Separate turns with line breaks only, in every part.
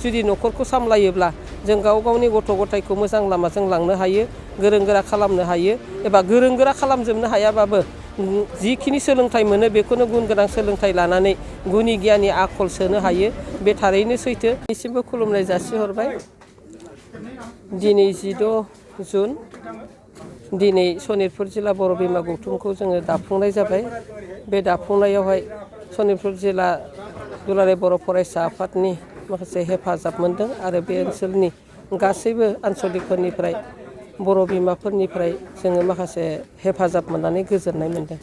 जुदि नखरखौ सामलायोब्ला जों गाव गावनि गथ' गथायखौ मोजां लामाजों लांनो हायो, गोरों गोरा खालामनो हायो एबा गोरों गोरा खालामजोबनो हायाबाबो जिखिनि सोलोंथाइ मोनो बेखौनो गुन गोनां सोलोंथाइ लानानै गुनि गियानि आखल सोनो हायो। बे थारैनो सैथो। बिसिमबो खुलुमनाय जासिहरबाय। दिनै 16 जुन दिनै सनितपुर जिल्ला बर' बिमा गौथुमखौ जोङो दाफुंनाय जाबाय। बे दाफुंनायावहाय सनितपुर जिल्ला दुलाराय बर' फरायसा आफादनि माखासे हेफाजाब मोनदों आरो बे ओनसोलनि गासैबो आनसलिकफोरनिफ्राय बर' बिमाफोरनिफ्राय जोङो माखासे हेफाजाब मोननानै गोजोननाय मोनदों।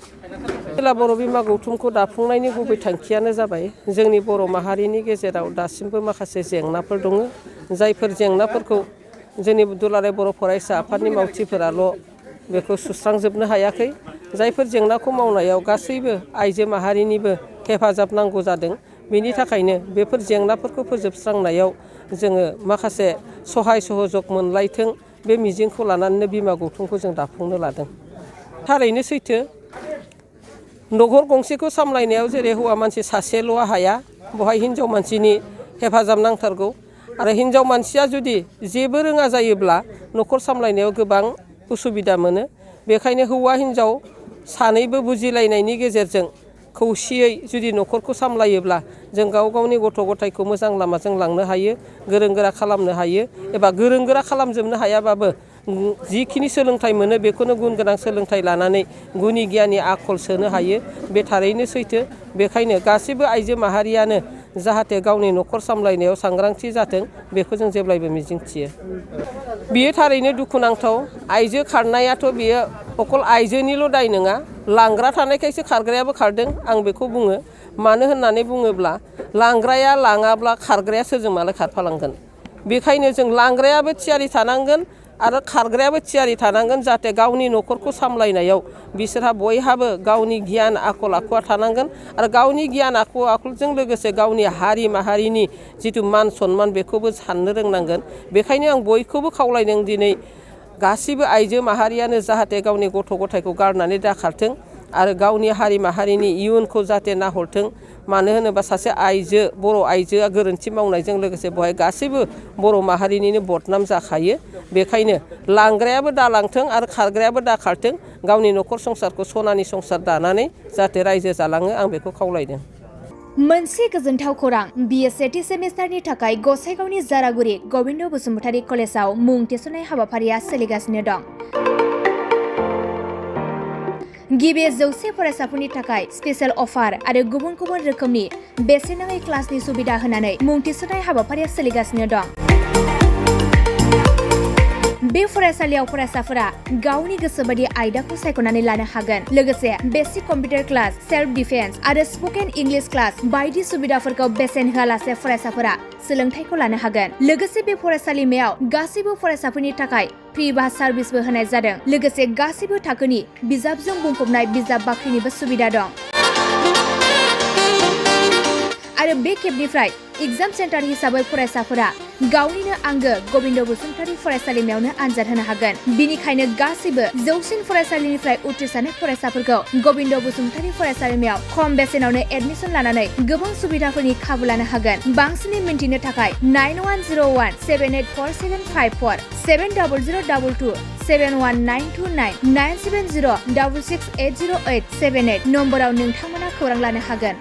जिल्ला बर' बिमा गौथुमखौ दाफुंनायनि गुबै थांखियानो जाबाय जोंनि बर' माहारिनि गेजेराव दासिमबो माखासे जेंनाफोर दङ। जायफोर जेंनाफोरखौ जोंनि दुलाराय बर' फरायसा आफादनि मावथिफोराल' बेखौ सुस्रांजोबनो हायाखै। जायफोर जेंनाखौ मावनायाव गासैबो आइजो माहारिनिबो हेफाजाब नांगौ जादों। बेनि थाखायनो बेफोर जेंनाफोरखौ फोजोबस्रांनायाव जोङो माखासे सहाय सहयोग मोनलायथों बे मिजिंखौ लानानैनो बिमा गौथुमखौ जों दाफुंनो लादों। थारैनो सैथो। नखर गंसेखौ सामलायनायाव जेरै हौवा मानसि सासेल' हाया, बहाय हिनजाव मानसिनि हेफाजाब नांथारगौ आरो हिनजाव मानसिया जुदि जेबो रोङा जायोब्ला नखर सामलायनायाव गोबां उसुबिदा मोनो। बेखायनो हौवा हिनजाव सानैबो बुजिलायनायनि गेजेरजों खौसेयै जुदि नखरखौ सामलायोब्ला जों गाव गावनि गथ' गथायखौ मोजां लामाजों लांनो हायो, गोरों गोरा खालामनो हायो एबा गोरों गोरा खालामजोबनो हायाबाबो जिखिनि सोलोंथाइ मोनो बेखौनो गुन गोनां सोलोंथाइ लानानै गुनि गियानि आखल सोनो हायो। बे थारैनो सैथो। बेखायनो गासैबो आइजो माहारियानो जाहाथे गावनि नखर सामलायनायाव सांग्रांथि जाथों बेखौ जों जेब्लायबो मिजिंथियो। बियो थारैनो दुखुनांथाव। आइजो खारनायाथ' बियो अकल आइजोनिल' दाय नङा, लांग्रा थानायखायसो खारग्रायाबो खारदों आं बेखौ बुङो। मानो होननानै बुङोब्ला लांग्राया लाङाब्ला खारग्राया सोरजों मालाय खारफालांगोन। बेखायनो जों लांग्रायाबो थियारि थानांगोन आरो खारग्रायाबो थियारि थानांगोन जाहाथे गावनि नखरखौ सामलायनायाव बिसोरहा बयहाबो गावनि गियान आखल आखुआ थानांगोन आरो गावनि गियान आखल आखुजों लोगोसे गावनि हारि माहारिनि जिथु मान सनमान बेखौबो साननो रोंनांगोन। बेखायनो आं बयखौबो खावलायदों दिनै गासिबो आइजो माहारियानो जाहाथे गावनि गथ' गथायखौ गारनानै दाखारथों आरो गावनि हारि माहारिनि इयुनखौ जाहाथे नाहरथों। मानो होनोबा सासे आइजो बर' आइजोआ गोरोन्थि मावनायजों लोगोसे बेवहाय गासैबो बर' माहारिनिनो बदनाम जाखायो। बेखायनो लांग्रायाबो दालांथों आरो खारग्रायाबो दाखारथों। गावनि नखर संसारखौ सनानि संसार दानानै जाहाथे रायजो जालाङो आं बेखौ खावलायदों।
मोनसे गोजोनथाव खौरां। बिए सेथि सेमिस्टारनि थाखाय गसाइगावनि जारागुरि गबिन्द बसुमतारी कलेजाव मुं थिसननाय हाबाफारिया सोलिगासिनो दं। गिबि 100 फरायसाफोरनि थाखाय स्पेशेल अफार आरो गुबुन गुबुन रोखोमनि बेसेन नाङै क्लासनि सुबिदा होनानै मुं थिसननाय हाबाफारिया सोलिगासिनो दं। बे फरायसालियाव फरायसाफोरा गावनि गोसोबायदि आयदाखौ सायख'नानै लानो हागोन। लोगोसे basic computer class, self defence आरो स्पकेन इंलिश क्लास बायदि सुबिदाफोरखौ बेसेन होआलासे फरायसाफोरा सोलोंथाइखौ लानो हागोन। लोगोसे बे फरायसालिमायाव गासैबो फरायसाफोरनि थाखाय फ्रि बास सार्भिसबो होनाय जादों। लोगोसे गासैबो थाखोनि बिजाबजों बुंफबनाय बिजाब बाख्रिनिबो सुबिदा दं। आरो बे खेबनिफ्राय एग्जाम सेन्टार हिसाबै फरायसाफोरा गावनिनो आंगो गबिन्द बसुमतारी फरायसालिमायावनो आनजाद होनो हागोन। बिनिखायनो गासैबो जौसिन फरायसालिनिफ्राय उथ्रिसारनाय फरायसाफोरखौ गबिन्द बसुमतारी फरायसालिमायाव खम बेसेनावनो एडमिसन लानानै गोबां सुबिदाफोरनि खाबु लानो हागोन। बांसिनै मिन्थिनो थाखाय 9101784754 7002 71929 97066808878 नम्बराव नोंथांमोना खौरां लानो हागोन।